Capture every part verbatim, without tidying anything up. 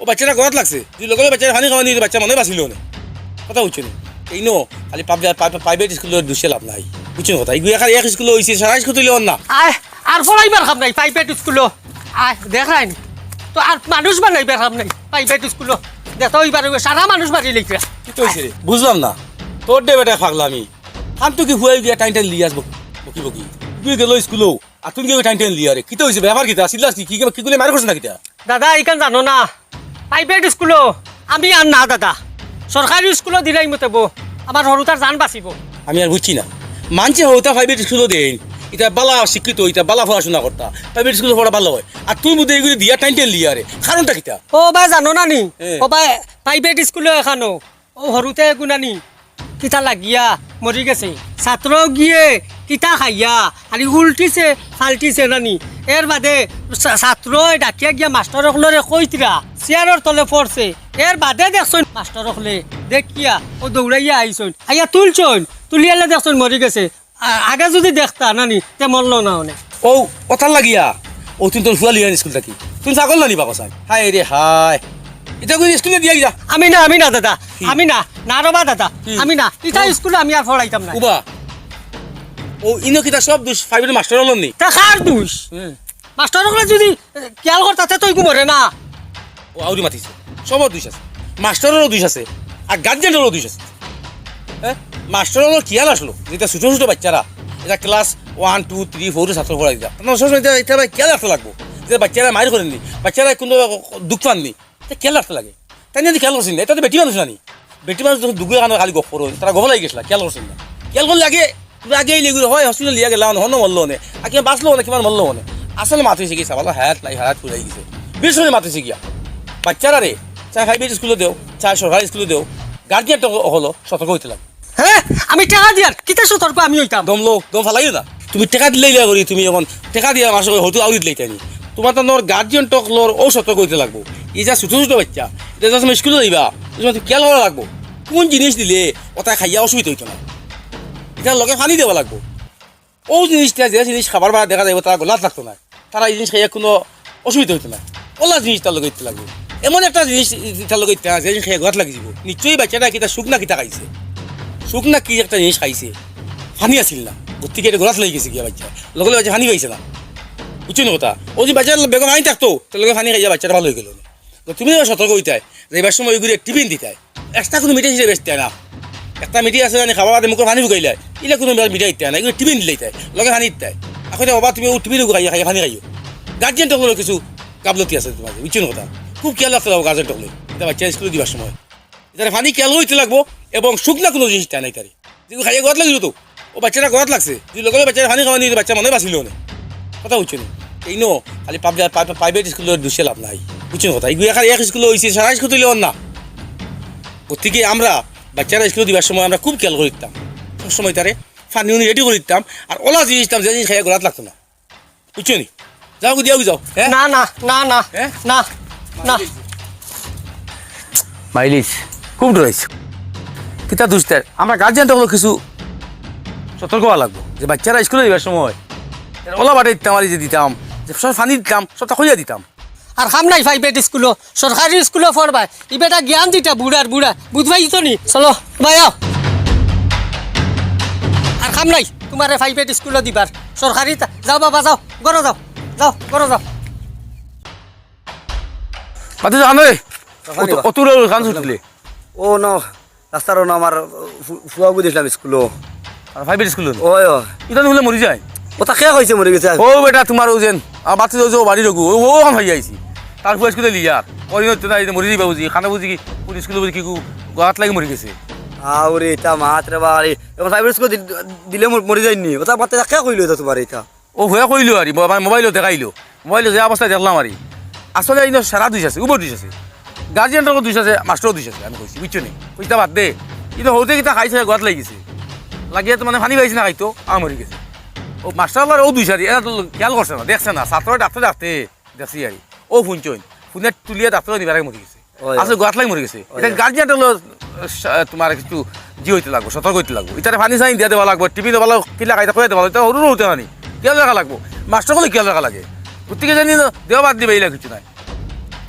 ও বাচ্চাটা গলাত লাগছে, যদি লগে লগে বাচ্চারে পানি খাওয়ানি, বাচ্চা মনে বাঁচিল অনে। কথা বুঝছো নি? এই নো, খালি পাবলিক, প্রাইভেট স্কুলর দুষে লাভ নাই। বুঝছো নি কথা? এগুলো এখন এক স্কুলো হইছে, সারা স্কুল তুলে অন না। আয়, আর পড়াইবার কাম নাই প্রাইভেট স্কুলো। আয়, দেখ রাইন, তো আর মানুষ বানাইবার কাম নাই প্রাইভেট স্কুলো। দেখো, ওইবার ওই সারা মানুষ বাড়ি লইছে। কিতা হইছে রে? বুঝলাম না। তোর ডে বেটা পাগলামি। খান তো কি হুয়াই গিয়া টাইম টাইম লিয়াস বকি বকি। তুই গেল স্কুলো, আর তুমি গিয়ে টাইম টাইম লিয়া রে। কিতা হইছে? ব্যাপার কিতা? সিল্লাস কি? কি, কি গুলি মার করছে না কিতা? দাদা, ইখান জানো না? প্রাইভেট স্কুলো আমি আর না দাদা, সরকারি স্কুলো দিলাই মতে বো, আমার হরুতার জান বাঁচিব। আমি আর বুঝছি না, মানছে হরুতা প্রাইভেট স্কুলো দেন, ইটা বালা শিক্ষিত, ইটা বালা পড়াশোনা করতা, প্রাইভেট স্কুলো পড়া ভালো হয়, আর তুই বুঝে এগুলি দিয়া টাইম টাইম লিয়া রে, কারণটা কিতা? ও ভাই, জানো না নি? হ্যাঁ। ও ভাই, প্রাইভেট স্কুলো এখানো ও হরুতে গুনানি কিতা লাগিয়া মরি গেছে। ছাত্র গিয়ে কিতা খাইয়া খালি উল্টিছে, ফাল্টিছে নানি। এর বাদে ছা-, ছাত্রয় ডাকিয়া গিয়া মাস্টর অকলরে কইতরা, চেয়ারর তলে পড়ছে। এর বাদে দেখছইন মাস্টর অকলে দেখিয়া ও দৌড়াইয়া আইছইন, আইয়া তুলছইন, তুলিয়ালে দেখছইন মরি গেছে। আ-, আগে যদি দেখতা নানি, তে মরলো না অনে। ও, ওটার লাগিয়া? ও, তুমি তোর ফুয়া লিয়ান স্কুল থাকি। তুমি ছাগল নানি বাবা সাহেব? হায় রে হায়। এটা করে স্কুলে দিয়া যা। আমি না, আমি না দাদা। কি? আমি না, না রে বা দাদা। কি? আমি না। ইটা ও। স্কুলে আমি আর পড়াইতাম না। উবা। ও, ইনো কিতা সব দোষ প্রাইভেট মাস্টর অকলর নি? তা কার দোষ? হুম। মাস্টর অকলে যদি, এ, খেয়াল করতা, তে তো ইগু মরে না। ও আউরি মাতিছে, সবর দোষ আছে, মাস্টররও দোষ আছে, আর গার্জিয়ানরও দোষ আছে। হ্যাঁ, মাস্টররও খেয়াল আসলো যে এটা ছোট ছোট বাচ্চারা, এটা class one, two, three, four ছাত্র পড়াই দিতা। আপনার সবসময় এটা, এটা ভাই খেয়াল রাখতে লাগবো যে বাচ্চারা মাইর করেননি, বাচ্চারা কোনো দুঃখ পাননি, এটা খেয়াল রাখতে লাগে। তাই নিয়ে খেয়াল করছেন না, এটা তো বেটি মানুষ নানি। বেটি মানুষ যখন দুগুয়ে কানো খালি গফ করো, তারা গফ লাগি গেছিলা, খেয়াল করছেন না। খেয়াল করলে আগে, পুরো আগে এই লেগুলো হয়, হসপিটাল লিয়া গেলাম, হনো মরলো অনে, আর কিমান বাঁচলো অনে, কিমান মরলো অনে। আসলে মাত হইছে কি, সাবালা হায়াত নাই, হায়াত ফুরাই গেছে। বেশ সময় মাত হইছে গিয়া। বাচ্চারা রে, চাই প্রাইভেট স্কুলো দেও, চাই সরকারি স্কুলো দেও, গার্জিয়ান তো হলো, সতর্ক হইতে লাগে। হ্যাঁ, আমি টেকা দিয়ার, কিতা সতর্ক আমি হইতাম? দম লো, দম ফালাইও না। তুমি টেকা দিলেই লিয়া করি, তুমি এখন টেকা দিয়া মাসে হয়তো আউরি দিলেই তাই নি। তোমার তো নর গার্জিয়ান টক লর ও সতর্ক হইতে লাগবো। এই যা ছোট ছোট বাচ্চা, এটা যা সময় স্কুলে যাইবা, এই সময় তুমি খেয়াল করা লাগবো। কোন জিনিস দিলে ওটা খাইয়া অসুবিধা হইতো না, এটার লগে পানি দেওয়া লাগবো। ও জিনিসটা, যে জিনিস খাবার বেলা দেখা যাইবো, তারা গলাত লাগতো না, তারা এই জিনিস খাইয়া কোনো অসুবিধা হইতো না। ওলা জিনিসটার লগে দিতে লাগবো, এমন একটা জিনিস তার লগে দিতে, যে জিনিস খাইয়া গলাত লাগি যাইবো। নিশ্চয়ই বাচ্চাটা কিতা শুকনা কিতা খাইছে, শুকনা কি একটা জিনিস খাইছে, পানি আছিল না, গতিকে এটা গলাত লাগি গেছে গিয়া বাচ্চা, লগে লগে বাচ্চা পানি পাইছে না। বুঝছো নি কথা? ও যদি বাচ্চার বেগম পানি থাকতো, তার লগে পানি খাইয়া বাচ্চাটা ভালো হয়ে গেল। তো তুমি সতর্ক হইতায়, যাইবার সময় ওইগুলি টিফিন দিতায়, এক্সট্রা কোনো মিঠাই হিসেবে বেচতে না। একটা মিঠাই আছে জানি, খাওয়া বাদে মুখে পানি ফুকাইলায়, ইলা কোনো মিঠাই দিতে না, এগুলো টিফিন দিলে দিতায়, লগে পানি দিতায়। এখন বাবা, তুমি ও টিফিন খাইয়া খাইয়া পানি খাইও। গার্জিয়ান তখন কিছু গাফলতি আছে তোমার, বুঝছো নি কথা? খুব খেয়াল রাখতে লাগবো গার্জিয়ান তখন, এটা বাচ্চা স্কুলে দিবার সময়। এটারে পানি খেয়াল হইতে লাগবো, এবং শুকনা কোনো জিনিস দেয় না এটারে। যেগুলো খাইয়া গলাত লাগি যাইতো, ও বাচ্চাটা গলাত লাগছে, যদি লগে লগে বাচ্চারে পানি খাওয়ানি, বাচ্চা মনে বাঁচিল অনে। কথা বুঝছো নি? এই নো, খালি পাবলিক, প্রাইভেট স্কুলর দুষে লাভ নাই। বুঝছো নি কথা? এগুলো এখন এক স্কুলো হইছে, সারা স্কুল তুলে অন না। গতিকে আমরা বাচ্চারা স্কুলে দিবার সময় আমরা খুব খেয়াল করে দিতাম, সবসময় তারে পানি উনি রেডি করে দিতাম, আর ওলা জিনিস দিতাম, যে জিনিস খাইয়া গলাত লাগতো না। বুঝছো নি? যাও, দিয়াও যাও, হ্যাঁ? না, না, না, না, হ্যাঁ? না, না। মাইলিস, খুব ডরাইছে। কিতা দুষতে? আমরা গার্জিয়ান তখন কিছু সতর্ক হওয়া লাগবো যে বাচ্চারা স্কুলে যাবার সময় এরা ওলা বাটে দিতাম, আর এই যে দিতাম, যে সব পানি দিতাম, সবটা খুঁজে দিতাম। আর কাম নাই প্রাইভেট স্কুলো, সরকারি স্কুলো পড়বায়। ই বেটা জ্ঞান দিতা বুড়ার বুড়া, বুঝবায় তো নি? চলো, ভাই আও। আর কাম নাই তোমারে প্রাইভেট স্কুলো দিবার, সরকারি তা-, যাও বাবা, যাও, ঘরো যাও, যাও, ঘরো যাও। বাতি জানো রে? অত, অত দূরে কান ছুটলে? ও না, রাস্তার ওনা আমার ফু-, ফুয়াগু দিছিলাম স্কুলো। আর প্রাইভেট স্কুলো? ওই, ওই। ইটা তো বলে মরি যায়। ও তা কে কইছে মরি গেছে? ও বেটা, তোমার ও যেন, আর বাতি যে বাড়ির ওগু, ও, ও আমার ভাই আইছি। তার ফুয়া স্কুলে লিয়া। ওই হচ্ছে না, এই যে মরি যাইবা বুঝি, খানা বুঝি কি, কোন স্কুলে বুঝি কি, গু-, গলাত লাগি মরি গেছে। আউরে, ইটা মাত রে বাড়ি। এখন প্রাইভেট স্কুলে দি-, দিলে মর-, মরি যায়নি। ও তা বাতে কে কইলো ইটা তোমার ইটা? ও হয়ে কইলো আরি, মো-, আমার মোবাইলও দেখাইলো। মোবাইলও যে অবস্থায় দেখলাম আরি। আসলে এই সারা দুষ আছে, উভয় দুষ আছে। গার্জিয়ানরও দুষ আছে, মাস্টারও দুষ আছে, আমি কইছি, বুঝছো নি? কইতা বাদ দে। কিন্তু হতে কিতা খাইছে, গলাত লাগিছে। লাগিয়া তো মানে পানি পাইছে না খাইতো, আ মরি গেছে। ও মাস্টার আবার ও দুষ আরি, এরা তো খেয়াল করছে না, দেখছে না, ছাত্র ডাকতে ডাকতে দেখছি আরি। ও ফোন চইন, ফোনে তুলিয়া ডাক্তার নিবার আগে মরি গেছে। ওই, আসলে ওই। গলাত লাগি মরি গেছে। ওই, এটা ওই। গার্জিয়ান হলো, আহ, তোমার কিছু জি হইতে লাগবো, সতর্ক হইতে লাগবো। ইতারে পানি সানি দিয়া দেওয়া লাগবো, টিফিন দেওয়া লাগবো, কিলা খাইতে কইয়া দেওয়া লাগবো, ইতা হুরুর হইতে নানি। খেয়াল রাখা লাগবো। মাস্টার হলে খেয়াল রাখা লাগে। গতিকে জানি না, দেওয়া বাদ দিবে, এইলা কিছু নাই।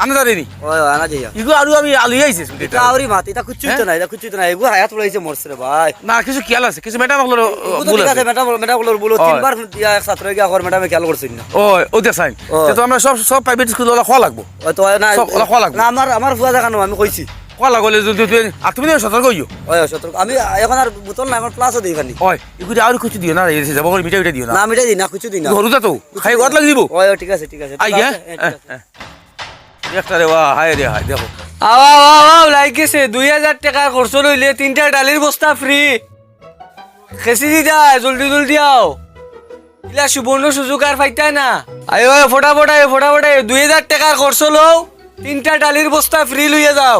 আনা যারে নি? ওই, ওই, আনা যাইয়া। ইগু আরু আমি আলু আইছে, ইটা আউরি মাত, ইটা কুচ্ছু হ্যাঁ? তো না, ইটা কুচ্ছু তো না, ইগু হায়াত পড়াইছে মরছে রে ভাই। না, কিছু খেয়াল আছে, কিছু ম্যাডাম অকলর, ইগু তো ভুল ঠিক আছে। আছে, ম্যাডাম, ম্যাডাম অকলর ভুল, ওই। তিনবার ইয়া ছাত্র গিয়া কর, ম্যাডামে খেয়াল করছইন না। ওই, ওই দেখ সাইন। ও। তে তো আমরা সব, সব প্রাইভেট স্কুল ওলা খোলা লাগবো। ওই তো, না, সব ওলা খোলা লাগবো। না, আমার, আমার ফুয়া দেখানো, আমি কইছি। খোলা লাগলে যদি তুই, আর তুমি না সতর্ক অইও। ওই, ওই, সতর্ক। আমি এখন আর বোতল না, এখন প্লাসও দেই পানি। ওই, ইগুরে আরু কুচ্ছু দিও না, এই যাবো করে মিঠাই উঠাই দিও না। না, মিঠাই দিই না, কুচ্ছু দিই না। গরু যা তো, কুচ্ছু খাই দিই গদ না। লাগি দিব। ওই, ওই, ঠিক আছে, ঠিক আছে। আই ঠিক গিয়া? আছে, হ্যাঁ, ঠিক আছে। একটা রে বা, হায় রে হায়, দেখো। আও, আও, আও, আও, লাইক গেছে। দুই হাজার টেকার খরচ লইলে তিনটা ডালির বস্তা ফ্রি। খেসি দি যায়, জলদি, জলদি আও। ইলা সুবর্ণ সুযোগ আর পাইতায় না। আয়ো, আয়ো, ফটাফট আয়ো, ফটাফট আয়ো। দুই হাজার টেকার খরচ লও, তিনটা ডালির বস্তা ফ্রি লইয়া যাও।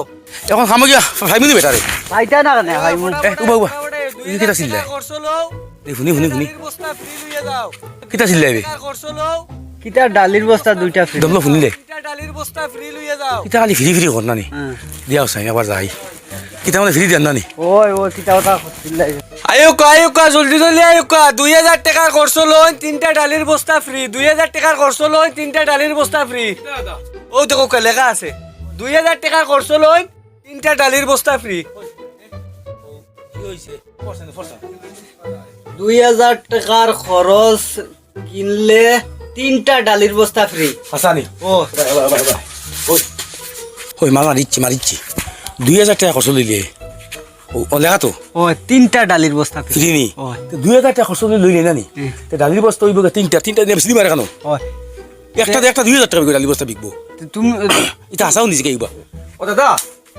এখন খামো গিয়া, ফাইমুনি বেটারে। পাইতায় না কেনে, ফাইমু। এ, উবা, উবা। ফটাফট আয়ো, দুই হাজার টেকার খরচ লও, এ, হুনি, হুনি, হুনি। ডালির বস্তা ফ্রি লইয়া যাও। কিতা চিল্লাইবে? খরচ লও। কিতা ডালির বস্তা দুইটা ফ্রি? দমলো হুনিলে। তিনটা ডালির বস্তা ফ্রি লইয়া যাও। কিতা খালি ফ্রি ফ্রি কর না নি? হ্যাঁ। দিয়াও চাই, আবার যাই। কিতা মানে ফ্রি দেন না নি? ওই, ওই, কিতা কথা করছিল? আয়ুকা, আয়ুকা, জলদি জলদি আয়ুকা। দুই হাজার টেকার খরচ লইন, তিনটা ডালির বস্তা ফ্রি। দুই হাজার টেকার খরচ লইন, তিনটা ডালির বস্তা ফ্রি। ও দেখো, কে লেখা আছে, দুই হাজার টেকার খরচ লইন, তিনটা ডালির বস্তা ফ্রি। কি হইছে? পড়ছে না, পড়ছে না। দুই হাজার টেকার খরচ কিনলে তিনটা ডালির বস্তা ফ্রি। হাছা নি? ও। বাহ, বাহ, বাহ, বাহ। ওই। ওই, মাল মারিচ্ছি, মারিচ্ছি। দুই হাজার টেকা খরচ লইলে। ও, ও, লেখা তো। ও, তিনটা ডালির বস্তা ফ্রি। ফ্রি নি? ও। তো দুই হাজার টেকা খরচ লইলে লইলে না নি? হুম। তো ডালির বস্তা অইবো গি তিনটা, তিনটা নিয়ে ফ্রি মারে কেনে? ও। একটা, একটা দুই হাজার টেকা বিকবো, ডালির বস্তা বিকবো। তো তুমি ইটা হাছাউ নিজে কিবা। ও দাদা,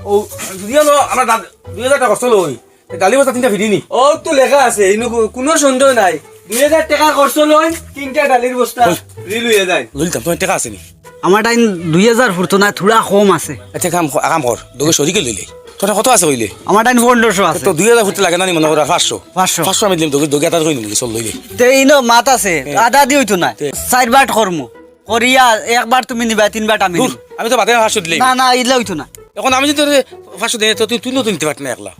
ও, যদি হলো আমরা দাদ-, দুই হাজার টেকা খরচ লই, ডালির বস্তা তিনটা ফ্রি নি? ও তো লেখা আছে, ইনো কো-, কোনো সন্দেহ নাই। দুই হাজার টেকা খরচ লইন, তিনটা ডালির বস্তা ফ্রি লইয়া যাইন। লইতাম, তোমার টেকা আছে নি? আমার টাইম দুই হাজার ফুরতো না, থুড়া কম আছে। আচ্ছা, কাম ক-, কাম কর, দুগে শরিকে লইলে। তোর কত আছে কইলে? আমার টাইম পনেরোশো আছে। তো দুই হাজার ফুরতে লাগে না নি মনে কর, আর পাঁচশো? পাঁচশো। পাঁচশো আমি দিলাম, দুগে, দুগে আটার কই নিবি, চল লইলে। তে ইনো মাত আছে, তে। আদা দি অইতো না। তে। চাইর বাট করমু। করিয়া একবার তুমি নিবা, তিন বাট আমি দূর, নিমু। আমি তো বাদে পাঁচশো দিলেই। না, না, ইলা অইতো না। এখন আমি যদি তোরে পাঁচশো দেই, তো তুই, তুই নতুন নিতে পারবি না একলা।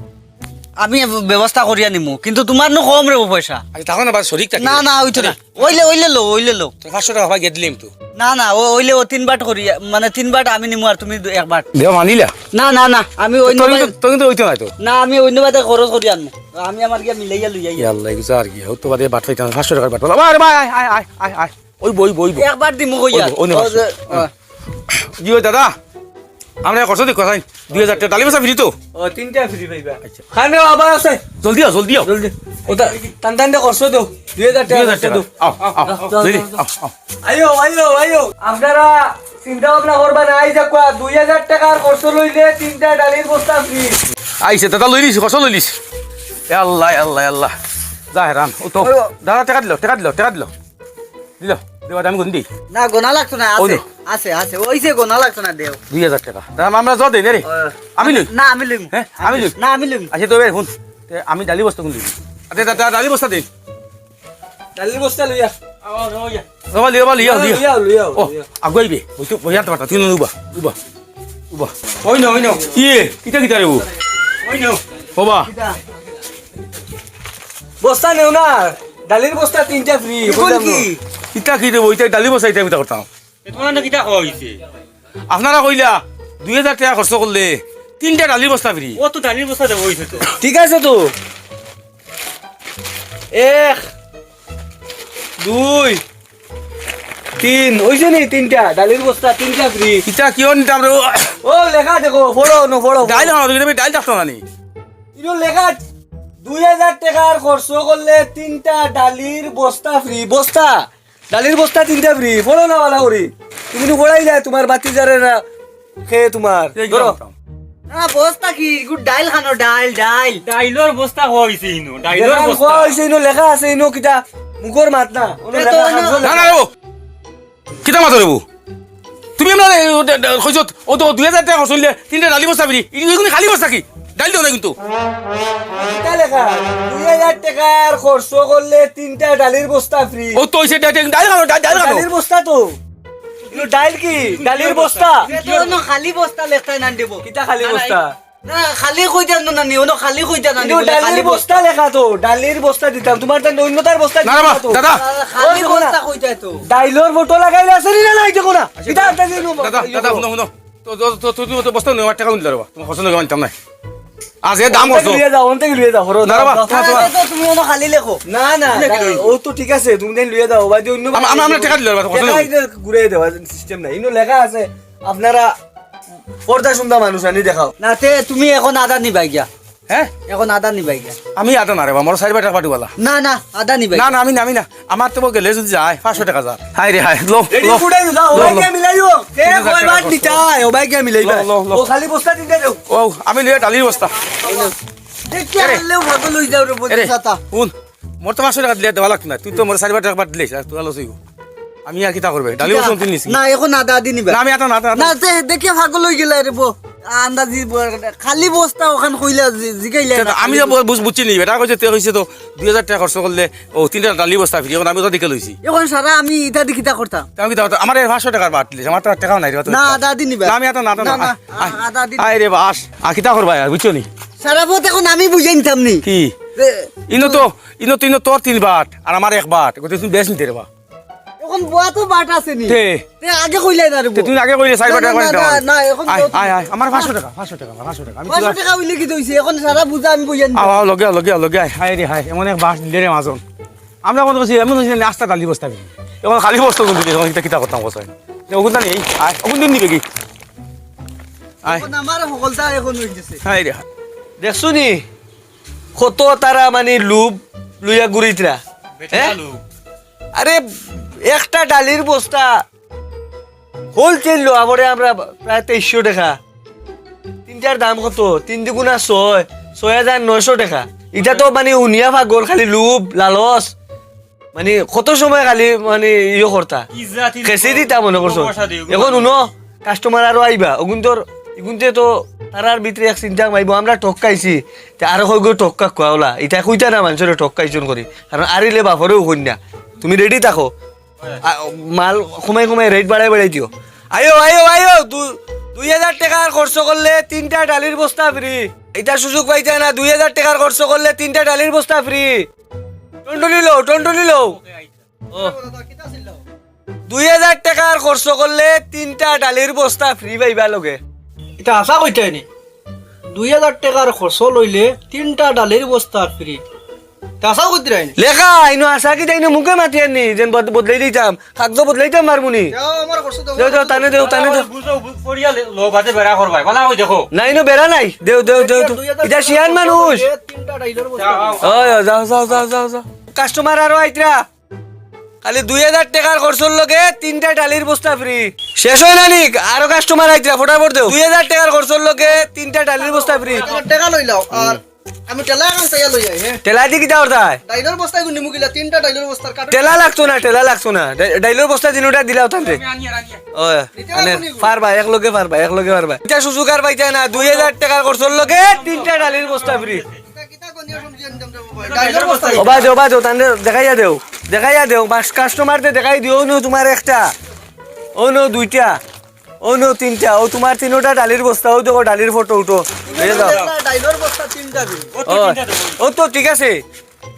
আমি ব্যবস্থা করিয়া নিমু, কিন্তু তোমার নু কম রে পয়সা। আচ্ছা, তখন আবার শরিক থাকি। না, না, অইতো না। আরে। অইলে, অইলে লও, অইলে লও। তোর পাঁচশো টেকা ভাই গেট দিলাম তো। না, না, ও অইলে ও তিন বাট করিয়া, মানে তিন বাট আমি নিমু আর তুমি দু-, এক বাট। দেও মানিলা? না, না, না, আমি অন্য তোর বাদে কিন্তু, তোর কিন্তু অইতো না তো। না, আমি অন্য বাদে খরচ করি আনমু। আমি আমার গিয়া মিলাইয়া লইয়া আইয়া। ইয়া আল্লাহ, এগুলো আর কি? ও তো বাদে বাট পাইতাম, পাঁচশো টেকার বাট পাইলাম। আরে ভাই, আয়, আয়, আয়, আয়, আয়। ওই বই, বই, বই। একবার দিমু কইয়া। ওই বই, ওই নে ও পাঁচশো। যে, হ্যাঁ। জি, ওই দাদা, আমরা খরচ দি কোথায়? দুই হাজার টেকা ডালি বস্তা ফ্রি তো? ও, তিনটা ফ্রি পাইবা। আচ্ছা। খান রে, আবার আছে। জলদি আও, জলদি আও। জলদি। ওটা টান টান দে খরচ দেও। দুই হাজার টেকা দুই হাজার খরচ টেকা। দেও। আও, আও, আও, আও, জলদি, আও, আও, আও। আইও, আইও, আইও। আপনারা চিন্তা ভাবনা করবা না, আইজ দেখবা, দুই হাজার টেকার খরচ লইলে তিনটা ডালির বস্তা ফ্রি। আইছে, দাদা লই লিছি, খরচ লই লিছি। এ আল্লাহ, এ আল্লাহ, এ আল্লাহ। যা হেরান, ও তো। ওই, ও। দাদা, টেকা দিল, টেকা দিল, টেকা দিল। দিল, দেও, আমি গুনি দেই। না, গোনা লাগতো না, ওই আছে, লো। আছে, আছে। ওই যে গোনা লাগতো না, দেও। দুই হাজার টেকা। দাম আমরা জোর দেই না রে। ও, আমি লই। না, আমি লইমু। হ্যাঁ, আমি লই। না, আমি লইমু। আচ্ছা, তো ভাই, হুন। তে আমি ডালি বস্তা কোন দিবি? আচ্ছা, দা-, দা-, ডালি বস্তা দে। ডালির বস্তা লইয়া। বাবা, লিও, বাবা, লিও, লিও। লিও, লিও, ও, লিও। আগুয়াইবে। ওই তো, ওই আনতে পারতা। তুই নুবা, উবা, উবা। ওই না, ওই না। ইয়ে, কিতা, কিতা রে ও? ওই না। বাবা। কিতা? বস্তা নেও না, ডালির বস্তা তিনটা ফ্রি, বুঝলাম কি? না। ইটা কি দেবো? ইটা ডালি বস্তা, ইটা আমি করতাম। এ, তোমার না কিতা কওয়া হইছে? আপনারা কইলা, দুই হাজার টেকা খরচ করলে তিনটা ডালির বস্তা ফ্রি। ও তো ডালির বস্তা দেবো হইছে তো। ঠিক আছে তো। এক, দুই, তিন, হইছে নি তিনটা? ডালির বস্তা তিনটা ফ্রি। ইটা কিয় নিতাম রে? ও লেখা দেখো, পড়ো, নো পড়ো। ডাইল খাওয়া, তুমি ডাইল থাকতো না নি? ইনো লেখা, দুই হাজার টেকার খরচ করলে তিনটা ডালির বস্তা ফ্রি, বস্তা। ডালির বস্তা তিনটা ফ্রি, পড়ো না বালা করি। তুমি নু পড়াই যায় তোমার বাতি জারে না, খে তোমার। এই ধরো। গেলাম। না, বস্তা কি? ইগু ডাইল খানো, ডাইল, ডাইল। ডাইলর বস্তা কওয়া হইছে ইনো, ডাইলর যেখান বস্তা। কওয়া হইছে ইনো লেখা আছে, ইনো কিতা মুখর মাত না। ওনো এ তো লেখা অন্য খান না, না, ও। কিতা মাতো রে বউ? তুমি আমরা, এ, ও, দে, দে, কইছত, ও তো দুই হাজার টেকা খরচ হইলে তিনটা ডালি বস্তা ফ্রি। ই-, ইগুনি খালি বস্তা কি? ডাইল দেও না কিন্তু। কিতা লেখা? দুই হাজার টেকার খরচ করলে তিনটা ডালির বস্তা ফ্রি। ও তো হইছে ডাইল, ডাইল খানো, ডাইল, ডাইল খানো। ডালির বস্তা তো। ইনো ডাইল কি? ডালির বস্তা। এ তো অন্য খালি বস্তা লেখা না দেবো। কিতা খালি না, না, বস্তা? না, খালি কইতা না, না, নি, অনো খালি কইতা না, নি, ইনো বলে ডালির খালি বস্তা বস্তা। লেখা তো, ডালির বস্তা দিতাম, তোমার তান অন্যতার বস্তা না রে দিতাম বা, তো। দাদা। আ, খালি ওই দেখো না। বস্তা কইতা তো। ডাইলর বোতল লাগাইলে আছে নি না নাই দেখো না। আচ্ছা, কিতা আনতে দিন, দাদা, এই দাদা, দেখো। হুনো, হুনো। তো, তো, তো, তো, তুমি তো বস্তা নিও, আমার টেকা নিলে রে বা। তোমার খরচ নিয়ে মানতাম না। আজ এ দাম অন থাকি করছো। লইয়া যাও, অন থাকি লইয়া যাও, হরো, না রে বা, যাও, তোমার, যাও। তোমার। না, না, তুমি অনো খালি লেখো। না, না, ওখানে না, কি লইব? ও তো ঠিক আছে, তুমি দেন লইয়া যাও, ওবায়দি অন্য আমি, আমি, আমরা টেকা দিলে রে বা, খরচ টেকা নেই। ইনো ঘুরে দেওয়া সিস্টেম নাই। ইনো লেখা আছে, আপনারা পর্দা শুনতা মানুষ আনি দেখাও। না, তে তুমি অখন আধা নিবায় গিয়া। হ্যাঁ? অখন আধা নিবায় গিয়া। আমি আধা না রে বা, মোর চাইর বায় টেকা পাঠিবালা। না, না, আধা নিবায়। না, না, আমি না, আমি না। আমার তো গেলে যদি যায়, পাঁচশো টেকা যায়। হায় রে হায়, লো, রেডি লো, ফুটাই দাও, লো, ওবায় লো। গিয়া মিলাইও। কে তিন হাজার কয় টেকা বাট খরচ। দিতায়, ওবায় গিয়া মিলাইবা। লো, লো, লো। ও খালি বস্তা তিনটা দেও। ও, আমি লইয়া ডালির বস্তা। দেখি এরে। আনলেও ভাগো লই যাও রে, বলি এরে, ছাতা। হুন, মোর তো পাঁচশো টেকা দিলে দেওয়া লাগতো না। তুই তো মোর চাইর বায় টেকা দিলে, আর তুই আলো চইব। আমি আর কিতা করবে? ডালি কিতা? বস্তা তুই নিছি। না, অখন আধা আধি নিবা। না, আমি আধা না, আধা, আধা। না, তে দেখি পাগল অই গেলা রে বো। আন্দাজি ব-, খালি বস্তা অখান কইলা জি-, জিগাইলা না, আমি খালি যে বু-, বুঝ-, বুঝছি নি, বেটা কইছে, তে কইছে তো দুই হাজার টেকা খরচ করলে, ও, তিনটা ডালি বস্তা ফ্রি, অখন আমি ওটা দিকে লইছি। অখন সারা আমি ইটা দি কিতা করতাম? তে আমি কিতা করতাম? আমার এই পাঁচশো টেকার বাট দিলে, আমার তো আর টেকাও নাই রে, তো না, আধা আধি নিবা। না, আমি আধা না, আধা না, না, না। আয়, আয়। আধা আধি আয় রে বাস, আর কিতা করবা আর, বুঝছো নি? সারা পথ অখন আমি বুঝাই নিতাম নি। কি? যে ইনো তো, ইনো তো, ইনো তোর তিন বাট, আর আমার এক বাট, গতে তুমি বেশ নিতে রে বা। অখন বুয়া তো বাট আছে নি। তে। তে আগে কইলাই না রে তে বো। তুমি আগে কইলে চাইর না, বাট না, একবার না, দিতাম না, আমি। না, অখন আয়, দিও তুমি। আয়, আয়, আমার পাঁচশো টেকা, পাঁচশো টেকা, পাঁচশো টেকা। আমি পাঁচশো টেকা অইলে কিতা অইছে? অখন সারা বুঝা আমি বুঝাই নিতাম। আও, আও, লগে আও, লগে আও, লগে আয়। হায় রে হায়, এমন এক বাস দিলে রে মাজন। আমরা মনে করছি, এমন অইছে না, আস্তা ডালি বস্তা দিবি। অখন খালি বস্তা কোন দিকে, অখন ইটা কিতা করতাম কও চাই? তে অগুন তা নেই, আয়, অগুন দিন নিবে কি? আয়। অখন আমার হকলতা অখন অই গেছে। হায় রে হায়। দেখছো নি? কত তারা মানে লোভ লইয়া ঘুরিতরা। বেটা হ্যাঁ? লোভ। আরে, একটা ডালির বস্তা wholesale লওয়া পড়ে আমরা প্রায় তেইশশো টেকা। তিনটার দাম কত? তিন দুগুণা ছয়, ছয় হাজার নয়শো টেকা। ইটা তো মানে হুনিয়া পাগল, খালি লোভ, লালচ। মানে কত সময় খালি মানে ইয়ে করতা। কি জাতি খেসি দিতা মনে করছো? পয়সা দিও, অখন হুনো, কাস্টমার আরো আইবা। অগুন্তর, ইগুন্তে তো তারার ভিতরে এক চিন্তা মাইবো, আমরা ঠক খাইছি। তে আরো কইগো ঠক খা খোয়া ওলা। ইটা কইতা না মানষরে ঠক খাইছন করি। কারণ আরিলে বাফরেও কইন না। তুমি রেডি থাকো। আ, মাল কমাই কমাই রেট বাড়াই বাড়াই দিও। আইও, আইও, আইও, দু-, দুই হাজার টেকার খরচ করলে তিনটা ডালির বস্তা ফ্রি। ইটা সুযোগ পাইতা না, দুই হাজার টেকার খরচ করলে তিনটা ডালির বস্তা ফ্রি। টনটনি লও, টনটনি লও। ও। দুই হাজার টেকার খরচ করলে তিনটা ডালির বস্তা ফ্রি পাইবা লগে। ইটা হাছা কইতায় নি? দুই হাজার টেকার খরচ লইলে তিনটা ডালির বস্তা ফ্রি। তা হাছাউ কইতায় নি? লেখা, ইনো হাছা কিতা ইনো মুখে মাতিয়ার নি, যেন বদ-, বদলাই দিতাম। কাগজ বদলাইতাম পারমু নি। দেও, আমার খরচ দেও, দেও, দেও, তানে দেও, তানে দেও। বুঝো, বুঝ পড়িয়া লে-, লো, বাদে বেড়া করবায়। বালা কই দেখো। না, ইনো বেড়া নাই। দেও, দেও, দেও, দেও। ইটা শিয়ান মানুষ। তিনটা ডাইলর বস্তা। যাও, যাও। ওই, যাও, যাও, যাও, যাও, যাও। কাস্টমার আরো আইতরা। খালি দুই হাজার টেকার খরচর লগে তিনটা ডালির বস্তা ফ্রি। শেষ অয় না নি? আরো কাস্টমার আইতরা, ফটাফট দেও। দুই হাজার টেকার খরচর লগে তিনটা ডালির বস্তা ফ্রি। আমার টেকা লইলাও, আর আমি ঠেলা এখন চাইয়া লই যাই, হ্যাঁ। ঠেলা দি কিতা করতায়? ডাইলর বস্তা এগু নিমু কিলা, তিনটা ডাইলর বস্তার কার্টন। ঠেলা লাগতো না, ঠেলা লাগতো না। ডাই-, ডাইলর বস্তা তিনোটা দিলাও তানরে। আমি আনিয়া, আনিয়া। ও, নিতে আনে, পারবো নি গো? পারবা, এক লগে পারবা, এক লগে পারবা। ইটা সুযোগ আর পাইতায় না, দুই হাজার টেকার খরচর লগে তিনটা ডালির বস্তা ফ্রি। কিতা, কিতা কোন নিয়ে শুনছি, আমি জানতে পারবো ভাই। ডাইলর বস্তা। ওবা দেও, ওবা দেও, তানরে দেখাইয়া দেও, দেখাইয়া দেও, বাস কাস্টমাররে দেখাই দিও, অনো তোমার একটা, অনো দুইটা। অনো তিনটা, অউ তোমার তিনোটা ডালির বস্তা, অউ দেখো ডালির ফটো উঠো। এই যে দাও। ডাইলর বস্তা তিনটা দিন। ও, অউ তো ঠিক আছে।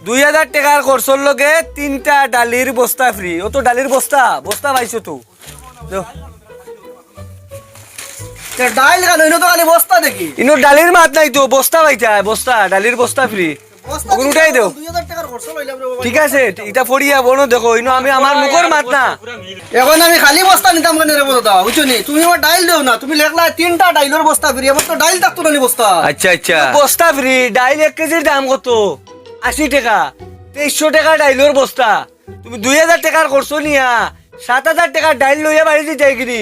দুই হাজার টেকার খরচর লগে তিনটা ডালির বস্তা ফ্রি। অউ তো ডালির বস্তা, বস্তা পাইছো তো। দেও। তে ডাইল কেন? ইনো তো খালি বস্তা দেখি। ইনো ডালির মাত নাই তো, বস্তা পাইতায়, বস্তা, ডালির বস্তা ফ্রি। বস্তা অগুন উঠাই দেও। দুই হাজার টেকার খরচ লইলাম রে বাবা। ঠিক আছে, ইটা ফড়িয়া বনো দেখো, ইনো আমি আমার মুখর মাত না। এখন আমি খালি বস্তা নিতাম কেনে রে বলো দাও, বুঝছো নি? তুমি আমার ডাইল দেও না, তুমি লেখলা তিনটা ডাইলর বস্তা ফ্রি, আমার তো ডাইল থাকতো না নি বস্তা। আচ্ছা, আচ্ছা। বস্তা ফ্রি, ডাইল এক কেজির দাম কত? আশি টেকা। তেইশশো টেকা ডাইলর বস্তা। তুমি দুই হাজার টেকার খরচ নিয়া সাত হাজার টেকার ডাইল লইয়া বাড়ি দিতায় গিনি।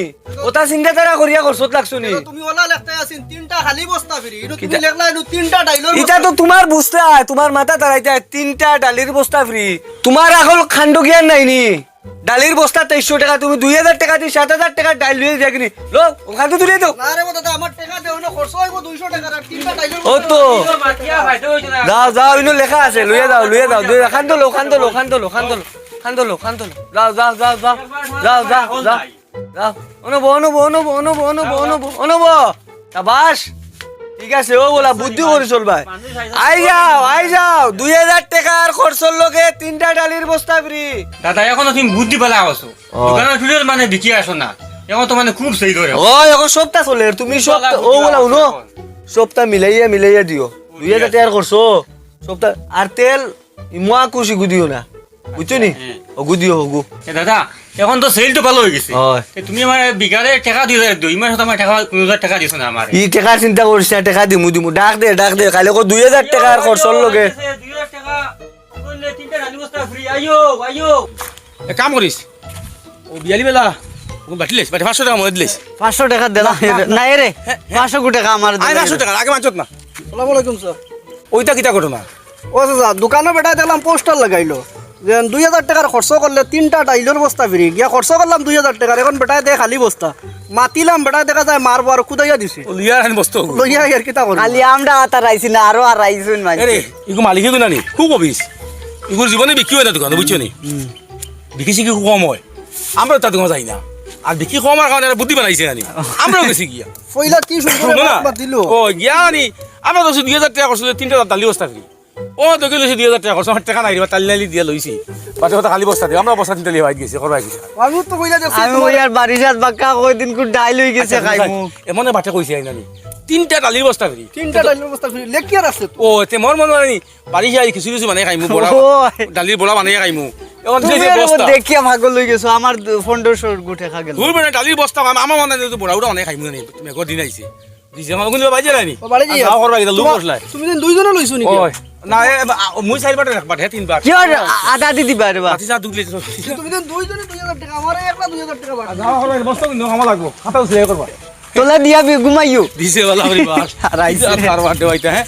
অতা চিন্তা ধারা করিয়া খরচত লাগছো নি? তুমি ওলা লেখতায় আছিন, তিনটা খালি বস্তা ফ্রি। ইনো তুমি কিতা? লেখলা, ইনো তিনটা ডাইলর ইটা বস্তা। তো তোমার বুঝতায়, তোমার মাথা তারাইতায়, তিনটা ডালির বস্তা ফ্রি। তোমার আকল কাণ্ড জ্ঞান নাই নি? ডালির বস্তা তেইশশো টেকা, তুমি দুই হাজার টেকা দি সাত হাজার টেকার ডাইল লইয়া দিয়া গিনি। লও, অখান তো তুলিয়া দেও। না রে দাদা, আমার টেকা দেও না, খরচ অইবো দুইশো টেকা, আর তিনটা ডাইলর ও তো। বস্তা। যাও, যাও, ইনো লেখা আছে, লইয়া যাও, লইয়া যাও। দুই, অখান তো লও, অখান তো লও, অখান তো লও, অখান তো লও। অখান তো লও, অখান তো লও। যাও, যাও, যাও, যাও। যাও, যাও, যাও। যাও। অনো বও, অনো বও, অনো বও। শাবাশ। ঠিক আছে, অউ বলা, বুদ্ধি করি চলবায়। আই যাও, আই যাও। দুই হাজার টেকার খরচর লগে তিনটা ডালির বস্তা ফ্রি। দাদা, অখন তুমি বুদ্ধি বালা আছো। ও। দোকানো ঠুটে মানে বিকি আসো না। এখন তো মানে খুব সেই ধরে। ও, এখন সবটা চলের, তুমি সবটা, ও, বলা, হুনো, সবটা মিলাইয়া মিলাইয়া দিও। দুই হাজার টেকার খরচ, সবটা। আর তেল, ইমুয়া খুশি গুদিও না, বুঝছো নি? হ্যাঁ। অগু দিও, অগু। এ দাদা, এখন তো সেল তো ভালা অইগেছে। অয়। তে তুমি আমারে বিকালে টেকা দিয়া যাইরায়, ইমার সাথে আমারে টেকা, কুনু টেকা দিছো না আমারে। ই টেকার চিন্তা করিস না, টেকা দিমু, দিমু। ডাক দে, ডাক দে, কাইলে কো দুই হাজার টেকার খরচর লগে। দুই হাজার টেকা, তিনটা ডালি বস্তা ফ্রি, আইও, আইও। এক কাম করিস, ও বিয়ালি বেলা, ও বাটি লইস, বাটি পাঁচশো টেকা মনে দিলিস। পাঁচশো টেকা দিলাম। না, না, না, এ রে, হ্যাঁ, হ্যাঁ। পাঁচশো কোটি টেকা আমার দিলাম। আয় পাঁচশো টেকা, আগে মানছত না। আসসালামু আলাইকুম, স্যার। ওইটা কিতা ঘটনা? ও চাচা, দোকানো বেটায় দেখলাম পোস্টার লাগাইলো যে দুই হাজার টেকার খরচ করলে তিনটা ডাইলর বস্তা ফ্রি। গিয়া খরচ করলাম দুই হাজার টেকার, এখন বেটায় দেয় খালি বস্তা। মাতিলাম, বেটায় দেখা যায় মারবো আর কুদাইয়া দিছে। ও, লইয়া আইন বস্তা ওগু। লইয়া আইয়ার কিতা করবো? খালি আমরা আতার আইছি না, আরো আর আইছুন মাইনষে। আরে, ইগু মালিকে গুনা নি, খুব অফিস। ইগুর জীবনে বিক্রি অয় না দোকানো, বুঝছো নি? বিক্রি সিক্রি খুব কম অয়। আমরা তার দোকানো যাই না। আর বিক্রি কম অওয়ার কারণে এরা বুদ্ধি বানাইছে আনি। আমরাও গেছি গিয়া। পয়লা কি সুন্দর হুনো না? মাত মাতিলো। ও, গিয়া আনি, আমরা তো দুই হাজার টেকা খরচ অইলো, তিনটা ডালি বস্তা ফ্রি। ও তো গেলো দুই হাজার টেকা খরচ, আমার টেকা নাই রে বা, তালি নালি দিয়া লইছি। বাটে কথা খালি বস্তা দিয়া, আমরা বস্তা তিনটা লইয়া বাইর গেছি, করবা গেছি। আমি তো কইলা যে আমি ওই আর বারিশাত বাক্কা কয়দিন কু ডাইল অইগেছে আচ্ছা, খাইমু। এমনে বাটে কইছি আইন আমি। তিনটা ডালির বস্তা ফ্রি। তিনটা ডালির বস্তা ফ্রি, লেখিয়ার আছে তো। ও, তে মোর মনে অয় নি, বারিশাত কিছু কিছু বানাই খাইমু, বড়া। ও। ডালির বড়া বানাই খাইমু। এখন যে তুমি যে আর বস্তা। দেখিয়া পাগল অইগেছো, আমার পনেরোশো গু টেকা গেল। দূর বেটা, ডালির বস্তা, আমা-, আমার মনে অয় তো বড়া উড়া বানাই খাইমু নি, তুমি একবার দিন আইছে। দিছে, আমার কিন্তু বাজে রানি। ও, বাড়ি যাই। যাও, করবা কিতা, লোক তোমার, বসলাই। তুমি দিন দুইজনে লইছো নি ও, গিয়া? না, এ, আ, মুই চাইর বাটে এক বাটে, তিন বাট। কি আর আ-, আদা দি দিবা রে বা? রাতি চা দুধ লইছো। তুমি দিন দুইজনে দুই হাজার টেকা, আমার একলা দুই হাজার টেকা বাড়ছে। যাও, করবা, বস্তা কিন্তু খামা লাগবো। খাতা উসলে করবা। তোলা দিয়া বি-, ঘুমাইও। দিছে বালা করি বাস। আর আইছে। আর বাটে বাইতে, হ্যাঁ?